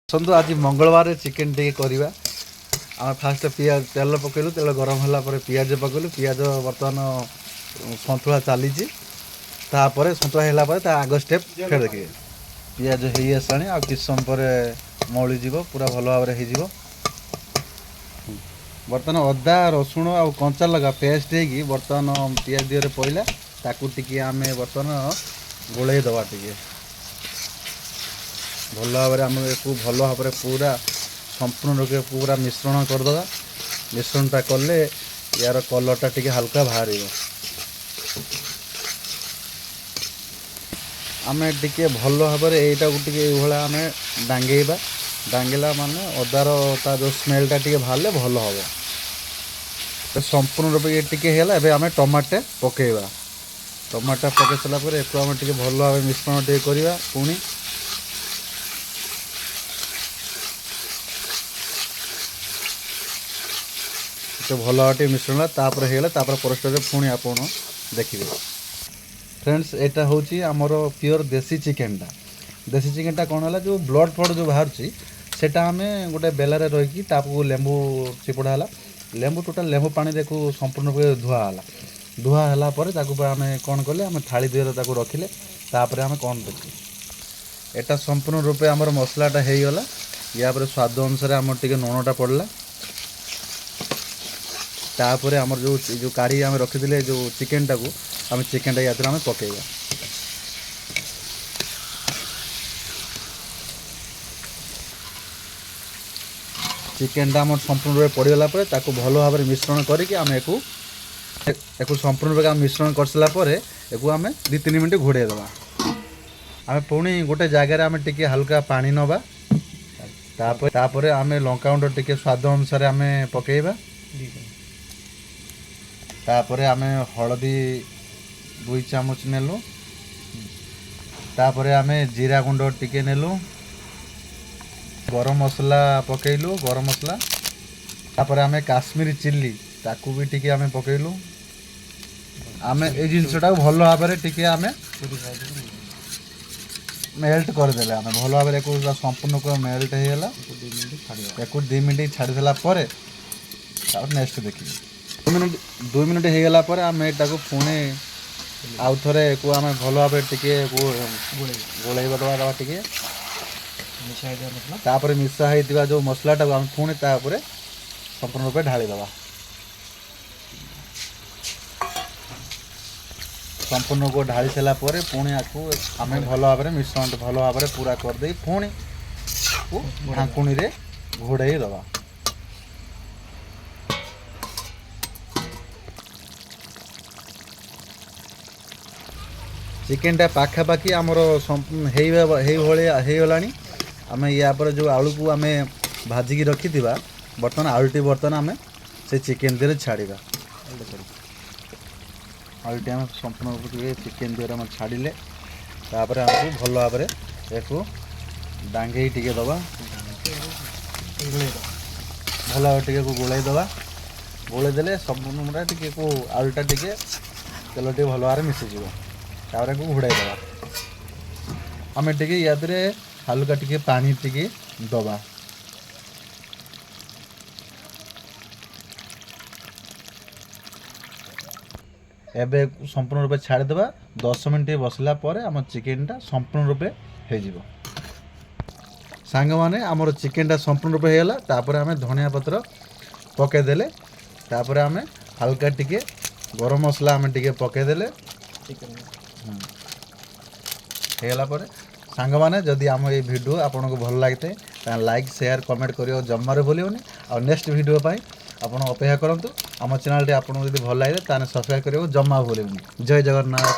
ଆସନ୍ତୁ, ଆଜି ମଙ୍ଗଳବାର, ଚିକେନ୍ ଟିକେ କରିବା। ଆମେ ଫାଷ୍ଟ ପିଆଜ ତେଲ ପକେଇଲୁ। ତେଲ ଗରମ ହେଲା ପରେ ପିଆଜ ପକେଇଲୁ। ପିଆଜ ବର୍ତ୍ତମାନ ସନ୍ତୁଳା ଚାଲିଛି। ତାପରେ ସନ୍ତୁଳା ହେଲା ପରେ ତା ଆଗ ଷ୍ଟେପ୍ ଫେର ଦେଖିବେ। ପିଆଜ ହେଇ ଆସିଲାଣି, ଆଉ କିଛି ସମୟ ପରେ ମଉଳିଯିବ, ପୁରା ଭଲ ଭାବରେ ହେଇଯିବ। ବର୍ତ୍ତମାନ ଅଦା, ରସୁଣ ଆଉ କଞ୍ଚା ଲଙ୍କା ପେଷ୍ଟ ହେଇକି ବର୍ତ୍ତମାନ ପିଆଜ ଦିହରେ ପଡ଼ିଲା। ତାକୁ ଟିକେ ଆମେ ବର୍ତ୍ତମାନ ଗୋଳେଇ ଦେବା ଟିକେ ଭଲ ଭାବରେ। ଆମେ ୟାକୁ ଭଲ ଭାବରେ ପୁରା ସମ୍ପୂର୍ଣ୍ଣ ରୂପେ ପୁରା ମିଶ୍ରଣ କରିଦେବା। ମିଶ୍ରଣଟା କଲେ ୟାର କଲର୍ଟା ଟିକେ ହାଲକା ବାହାରିବ। ଆମେ ଟିକେ ଭଲ ଭାବରେ ଏଇଟାକୁ ଟିକେ ଏଇଭଳିଆ ଆମେ ଡାଙ୍ଗେଇବା। ଡାଙ୍ଗେଇଲା ମାନେ ଅଦାର ତା ଯେଉଁ ସ୍ମେଲଟା ଟିକେ ବାହାରିଲେ ଭଲ ହେବ। ସମ୍ପୂର୍ଣ୍ଣ ରୂପେ ଇଏ ଟିକେ ହେଇଗଲା। ଏବେ ଆମେ ଟମାଟୋ ପକାଇବା। ଟମାଟୋ ପକାଇ ସାରିଲା ପରେ ଏକୁ ଆମେ ଟିକେ ଭଲ ଭାବେ ମିଶ୍ରଣ ଟିକେ କରିବା। ପୁଣି ଟିକେ ଭଲ ଭାବେ ଟିକେ ମିଶ୍ରଣ ହେଲା, ତାପରେ ହେଇଗଲା। ତାପରେ ପରଷ୍ଟରେ ପୁଣି ଆପଣ ଦେଖିବେ। ଫ୍ରେଣ୍ଡସ୍, ଏଇଟା ହେଉଛି ଆମର ପିଓର ଦେଶୀ ଚିକେନଟା। ଦେଶୀ ଚିକେନଟା କ'ଣ ହେଲା, ଯେଉଁ ବ୍ଲଡ଼ ଫ୍ଲଡ଼ ଯେଉଁ ବାହାରୁଛି, ସେଇଟା ଆମେ ଗୋଟେ ବେଲାରେ ରହିକି ତାକୁ ଲେମ୍ବୁ ଚିପୁଡ଼ା ହେଲା। ଲେମ୍ବୁ, ଟୋଟାଲ୍ ଲେମ୍ବୁ ପାଣିରେ ତାକୁ ସମ୍ପୂର୍ଣ୍ଣ ରୂପେ ଧୁଆ ହେଲା। ଧୁଆ ହେଲା ପରେ ତାକୁ ଆମେ କ'ଣ କଲେ, ଆମେ ଥାଳି ଦେହରେ ତାକୁ ରଖିଲେ। ତାପରେ ଆମେ କ'ଣ ଦେଖିଲେ, ଏଇଟା ସମ୍ପୂର୍ଣ୍ଣ ରୂପେ ଆମର ମସଲାଟା ହେଇଗଲା। ୟା ପରେ ସ୍ୱାଦ ଅନୁସାରେ ଆମର ଟିକେ ଲୁଣଟା ପଡ଼ିଲା। ତାପରେ ଆମର ଯେଉଁ ଯେଉଁ କାଢ଼ି ଆମେ ରଖିଥିଲେ ଯେଉଁ ଚିକେନଟାକୁ, ଆମେ ଚିକେନଟା ୟା ଦେହରେ ଆମେ ପକାଇବା। ଚିକେନଟା ଆମର ସମ୍ପୂର୍ଣ୍ଣ ରୂପେ ପଡ଼ିଗଲା ପରେ ତାକୁ ଭଲ ଭାବରେ ମିଶ୍ରଣ କରିକି ଆମେ ଏକୁ ସମ୍ପୂର୍ଣ୍ଣ ରୂପେ ଆମେ ମିଶ୍ରଣ କରିସାରିଲା ପରେ ଏକୁ ଆମେ 2-3 ମିନିଟ୍ ଘୋଡ଼େଇ ଦେବା। ଆମେ ପୁଣି ଗୋଟେ ଜାଗାରେ ଆମେ ଟିକେ ହାଲକା ପାଣି ନେବା। ତାପରେ ଆମେ ଲଙ୍କାଗୁଣ୍ଡ ଟିକେ ସ୍ୱାଦ ଅନୁସାରେ ଆମେ ପକାଇବା। ତାପରେ ଆମେ ହଳଦୀ 2 ଚାମଚ ନେଲୁ। ତାପରେ ଆମେ ଜିରା ଗୁଣ୍ଡ ଟିକେ ନେଲୁ। ଗରମ ମସଲା ପକେଇଲୁ, ଗରମ ମସଲା। ତାପରେ ଆମେ କାଶ୍ମୀରୀ ଚିଲ୍ଲି, ତାକୁ ବି ଟିକେ ଆମେ ପକେଇଲୁ। ଆମେ ଏଇ ଜିନିଷଟାକୁ ଭଲ ଭାବରେ ଟିକେ ଆମେ ମେଲ୍ଟ କରିଦେଲେ। ଆମେ ଭଲ ଭାବରେ ୟାକୁ ପୁରା ସମ୍ପୂର୍ଣ୍ଣ ପୁରା ମେଲ୍ଟ ହେଇଗଲା। ୟାକୁ 2 ମିନିଟ୍ ଛାଡ଼ିଦେଲା ପରେ ତାପରେ ନେକ୍ସଟ ଦେଖିବେ। 2 ମିନିଟ୍, 2 ମିନିଟ୍ ହେଇଗଲା ପରେ ଆମେ ଏଟାକୁ ପୁଣି ଆଉ ଥରେ ୟାକୁ ଆମେ ଭଲ ଭାବରେ ଟିକେ ୟାକୁ ଗୋଳେଇବା ଦେବା ଦେବା ଟିକେ। ତାପରେ ମିଶା ହେଇଥିବା ଯେଉଁ ମସଲାଟାକୁ ଆମେ ପୁଣି ତା ଉପରେ ସମ୍ପୂର୍ଣ୍ଣ ରୂପେ ଢାଳିଦେବା। ସମ୍ପୂର୍ଣ୍ଣକୁ ଢାଳି ସାରିଲା ପରେ ପୁଣି ଆକୁ ଆମେ ଭଲ ଭାବରେ ମିଶ୍ରଣ ଭଲ ଭାବରେ ପୁରା କରିଦେଇ ପୁଣି ଢାଙ୍କୁଣୀରେ ଘୋଡ଼େଇ ଦେବା। ଚିକେନଟା ପାଖାପାଖି ଆମର ହେଇ ଭଳିଆ ହେଇଗଲାଣି। ଆମେ ୟା ପରେ ଯେଉଁ ଆଳୁକୁ ଆମେ ଭାଜିକି ରଖିଥିବା, ବର୍ତ୍ତମାନ ଆଳୁଟି ବର୍ତ୍ତମାନ ଆମେ ସେ ଚିକେନ ଦେହରେ ଛାଡ଼ିବା। ଆଳୁଟି ଆମେ ସମ୍ପୂର୍ଣ୍ଣ ରୂପେ ଚିକେନ ଦେହରେ ଆମେ ଛାଡ଼ିଲେ। ତାପରେ ଆମକୁ ଭଲ ଭାବରେ ଏହାକୁ ଡାଙ୍ଗେଇ ଟିକେ ଦେବା। ଭଲ ଭାବରେ ଟିକେ ଗୋଳେଇ ଦେବା। ଗୋଳେଇ ଦେଲେ ସବୁ ଟିକେ ଆଳୁଟା ଟିକେ ତେଲ ଟିକେ ଭଲ ଭାବରେ ମିଶିଯିବ। ତାପରେ ଆକୁ ଘୋଡ଼ାଇ ଦେବା। ଆମେ ଟିକେ ୟା ଦେହରେ ହାଲୁକା ଟିକେ ପାଣି ଟିକେ ଦେବା। ଏବେ ସମ୍ପୂର୍ଣ୍ଣ ରୂପେ ଛାଡ଼ିଦେବା। 10 ମିନିଟ୍ ବସିଲା ପରେ ଆମ ଚିକେନଟା ସମ୍ପୂର୍ଣ୍ଣ ରୂପେ ହେଇଯିବ। ସାଙ୍ଗମାନେ, ଆମର ଚିକେନଟା ସମ୍ପୂର୍ଣ୍ଣ ରୂପେ ହେଇଗଲା। ତାପରେ ଆମେ ଧନିଆ ପତ୍ର ପକାଇଦେଲେ। ତାପରେ ଆମେ ହାଲକା ଟିକେ ଗରମ ମସଲା ଆମେ ଟିକେ ପକାଇଦେଲେ। ହେଇଗଲା ପରେ ସାଙ୍ଗମାନେ, ଯଦି ଆମ ଏଇ ଭିଡ଼ିଓ ଆପଣଙ୍କୁ ଭଲ ଲାଗିଥାଏ, ତାହେଲେ ଲାଇକ୍, ସେୟାର, କମେଣ୍ଟ କରିବାକୁ ଜମାରୁ ଭୁଲିବନି। ଆଉ ନେକ୍ସଟ ଭିଡ଼ିଓ ପାଇଁ ଆପଣ ଅପେକ୍ଷା କରନ୍ତୁ। ଆମ ଚ୍ୟାନେଲଟି ଆପଣଙ୍କୁ ଯଦି ଭଲ ଲାଗେ, ତାହେଲେ ସବସ୍କ୍ରାଇବ୍ କରିବାକୁ ଜମା ଭୁଲିବନି। ଜୟ ଜଗନ୍ନାଥ।